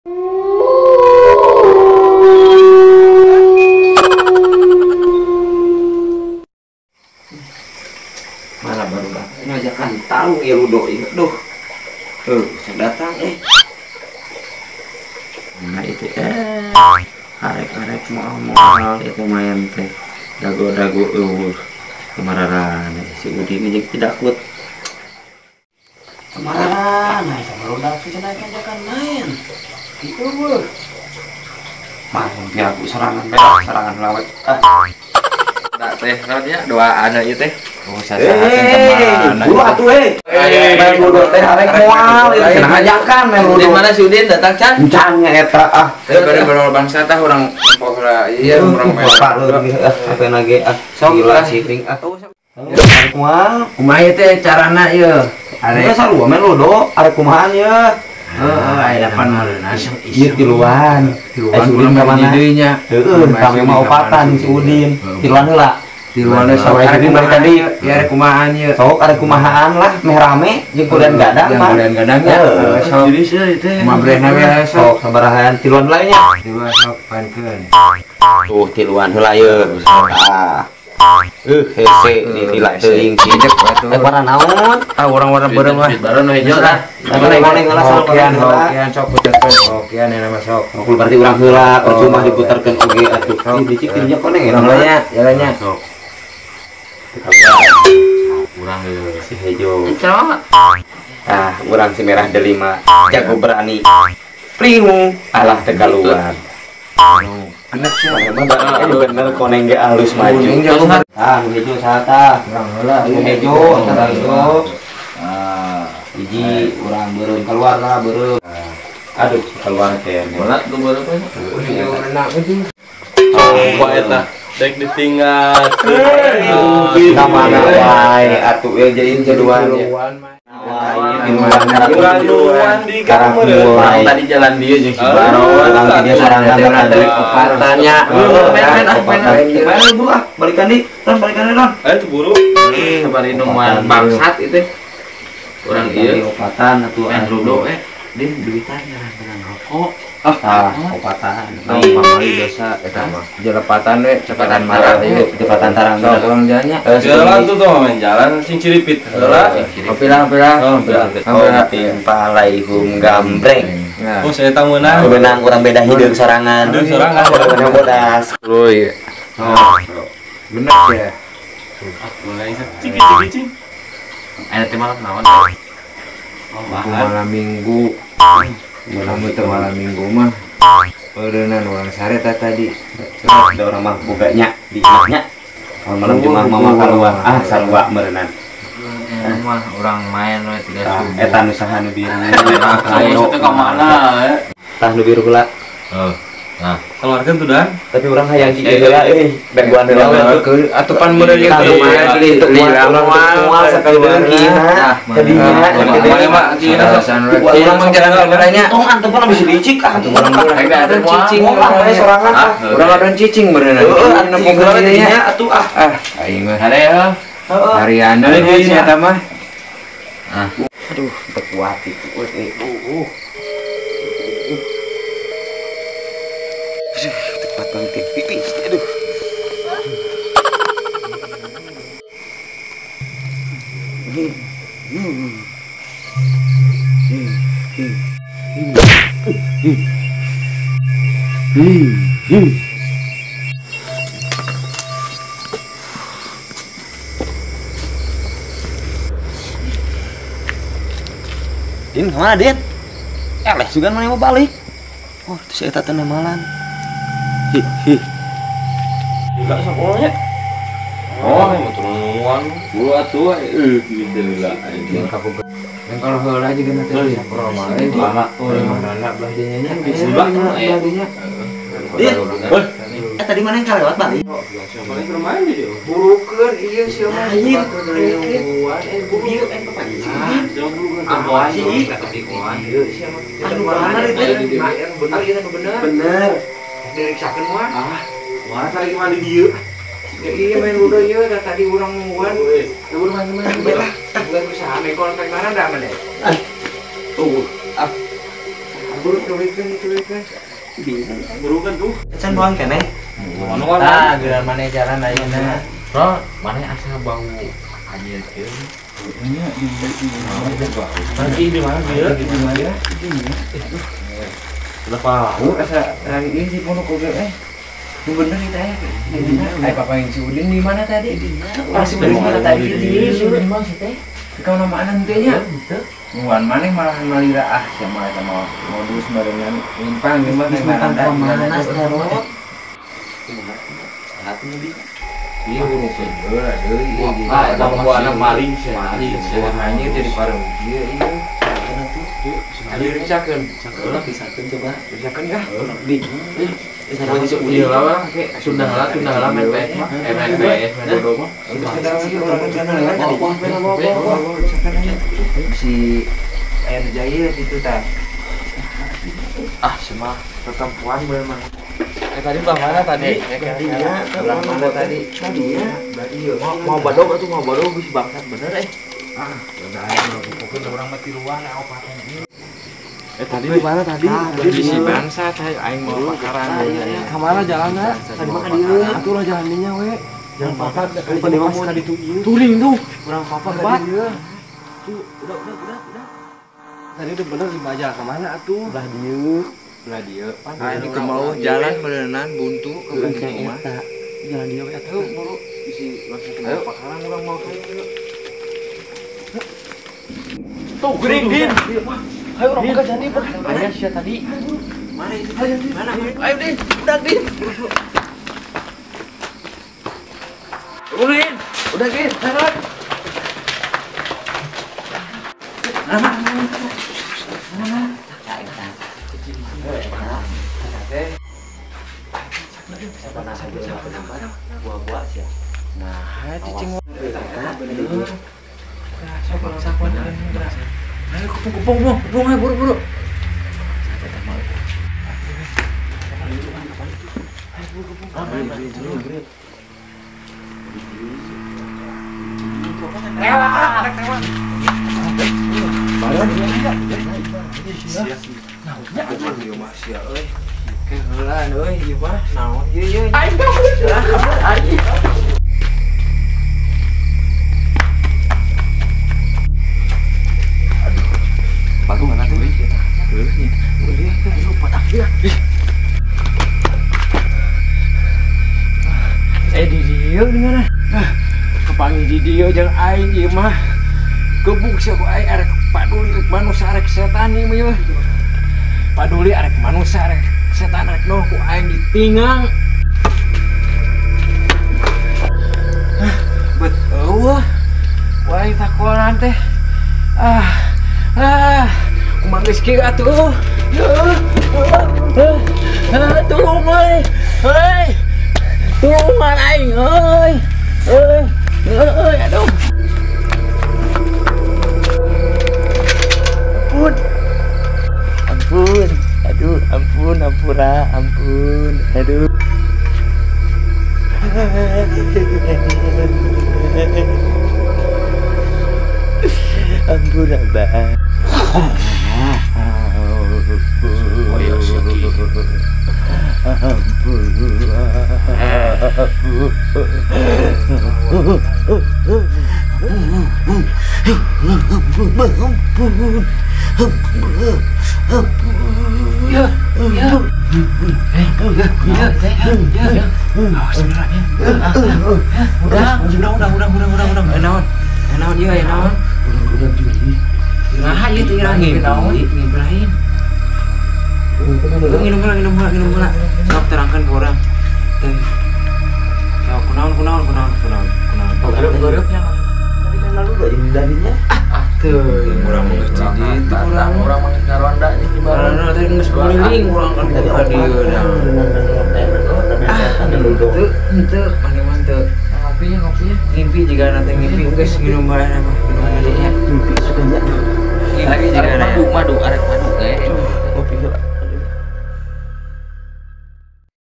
Mana baru datang ngajakan tahu ya ludo ieu duh. Datang Nah itu arek-arek moal-moal itu main teh dago-dago eueuh kemararana si Udin jeung tidak kuat. Kemararana eta baru datang cenah ngajakan main. Itu eueuh. Main pihak serangan berak serangan lawet. Ah. Da teh naonnya doaan ieu teh. Oh, sasahakeun ka mana? Buru atuh eh. Main ludo teh arek moal ieu cenah ngajakan main ludo. Di mana si Udin datang can? Can nya eta ah. Teh bari baru bangsa tah urang nempo heula ieu urang main. Apa lagi ah gila sih ah. Arek kumaha? Kumaha ieu teh carana ieu? Arek sarua main ludo, arek kumahaan ieu? Heeh, aya dapan meureunna. Ieu tiluan. Tiluan urang ka mana deui nya? Heeh, kami mah opatan si Udin. Tiluan heula. Tiluan sawae Udin balik tadi. Ya arek kumahaan ieu? Sok arek kumahaan lah, meh rame jeung kulian gadang mah. Kulian gadang nya. Sok. Jadi sih teh. Kumaha brehna we sok sabarahaan tiluan heula nya. Tiluan sok pankeun. Tuh tiluan heula ieu. Tah. Hese ditila teuing cicek atuh. Warna naon? Ah urang warna beureum lah. Beureum hejo lah. Koneng heula sok hokian sok puterkeun. Hokian eta mah sok. Rokul berarti urang heula percuma diputarkeun oge atuh. Dicik dinya koneng urang heula nya, jalan nya. Sok. Urang heula si hejo. Ah, urang si merah delima. Jago berani. Pringu alah teu kaluar. Bener sih, bener koneng ge alus maju. Ah, nu hejo saha tah? Urang heula, nu hejo, antara hejo. Ah, hiji urang beureum keluar lah beureum. Aduh, keluar teh. Bola tuh beureum teh. Hejo renang euy. Oh, eta dek ditinggal. Ka mana wae atuh euy jadi jeduan. Wah, tadi jalan dia jeung si Baron. Urang dia sorangan tadi opatannya. Main buru ah, balikan di, Ron balikan di Ron. Ayo tuh buru. Sabari nemuan bangsat itu. Urang ieu opatan atuh main ludo din duitan ngarang rokok. Ah, opatan. Pamali biasa eta mah. Jelepatan we, cepatan marah ieu, cepatan tarang. Sok urang jalannya. Jalan tuh tuh main jalan sing ciripit. Heula. Pirang pirang. Timpalaihum gambreng. Oh, saya tahu meunang. Meunang urang beda hideung sorangan. Hideung sorangan. Urang bodas. Euy. Oh. Bener ya. Mulai ciki ciki cing. Aya teh malam naon? Malam Minggu. Malam itu malam Minggu mah eureunnan urang sare tah tadi. Ada orang mah boganya di imahnya. Malam Jumat mah keluar. Ah, sarua meureunnan. Mah urang main we tiga subuh. Eta nu saha nu biru. Ayo teh ka mana ya? Tah nu biru heula. Heeh. Nah, keluarkeun tuh dan. Tapi urang hayang cicing heula euy, gangguan heula we. Atupan meureun ieu main lila moal sakali kina. Tadinya mana mah kina urang mah jalan kameranya. Tong antum pun bisa licik ah. Urang ada cicing we sorangan. Urang ada cicing meureun. Heeh, nempong heula dinya atuh ah. Ah, aing mah. Hare heuh. Hariana euy eta mah. Ah. Aduh, teu kuat itu euy. Aduh, tepat banget pipis. Aduh. Din, kemana Din? Eleh juga mana mau balik. Oh, itu saya tanda malan. Hi hi. Enggak sekolahnya. Oh, mau turunan. Buru atuh gitu lah. Yang kalau heula juga nanti saproma euy. Mana? Mana belah dinya nya. Belah dinya. Din. Tadi mana yang kelewat balik? Balik ke rumah aja. Burukeun ieu sia mah. Lain. Buru Anu mana itu? Bener ieu teh bener. Bener. Diriksakeun moal. Ah, moal tadi mandi dieu. Iya main ludo ieu tadi urang nungguan. Urang main-main lah. Bukan usaha mekon kayak mana dah mana? Ah. Ah. Buru tulikeun tulikeun. Buru kan tuh. Can doang keneh. Tah, geuran maneh jalan ayeuna. Bro, maneh asa bau anjir kieu. Nya di Nanti di mana dia? Di mana? Udah bau asa lagi ieu si pondok oge eh. Nu bener kita ya. Ai papa yang si Udin di mana tadi? Masih di mana tadi? Di mana sih teh? Kau nama anan teh nya. Nuan maneh malah malira ah sama sama modus barengan nyimpang gimana mana serot. Sehat nih. Iya urusan heula deui. Ah, eta mah maling sih. Maling jadi pareuh ieu ieu. Ayo dicakeun. Heula pisakeun coba. Pisakeun ya. Di. Iya lah, kayak Sunda lah main PS mah, main PS main bodo mah. Si Air Jaya gitu tah. Ah, semua perempuan bener mah. Tadi belah mana tadi? Belah mana tadi? Tadi ya. Mau badog atuh mau badog geus bangsat bener eh. Ah, udah pokoknya urang mah tiluan opatan ieu. Tadi di mana tadi? Di si bangsa tadi aing mau pakaran. Ka mana jalanna? Tadi mah ka dieu. Atuh lah jalannya we. Jalan papat kali pas ka ditu ieu. Turing tuh. Urang papat ka dieu. Tuh, udah. Tadi udah bener di jalan ka mana atuh? Belah dieu. Belah dieu. Ah, ini kemau jalan beneran buntu ke rumah. Jalan dieu we atuh. Buru bisi bangsa ke pakaran urang mau ka dieu. Tuh gering din. Ayo orang buka jadi ber. Ayah sia tadi. Mana itu? Ayo Din. Mana? Ayo Din, udah Din. Udah Din, udah Din. Ayo. Mana? Buah-buah sih. Nah, cicing. Ayo kepung, kepung, ayo buru-buru. Jeung aing ieu mah gebuk sia ku aing arek paduli rek manusia arek setan ieu mah. Paduli arek manusia arek setan arek noh ku aing ditingang. Bet eueuh. Wae takolan teh. Ah kumaha geus kieu atuh. Tulung euy. Heuy. Tulungan aing euy. Euy. Aduh. Ampun. Ampun. Aduh, ampun, ampura, ampun. Aduh. Ampun, Abah. Minum heula. Sok terangkan ke orang. Teh. Sok kunaon. Goreupnya tadi kan lalu udah jadi darinya. Ah, teu urang mah geus di ditu urang mah geus ngaronda di Cibareng. Tadi geus keliling urang kan ka dieu dah. Ah, teu henteu mane mah teu. Kopinya. Ngimpi jiga nanti ngimpi geus nginum bae mah, minum heula nya. Ngimpi sukanya. Ngimpi jiga madu, arek madu ge. Kopi heula.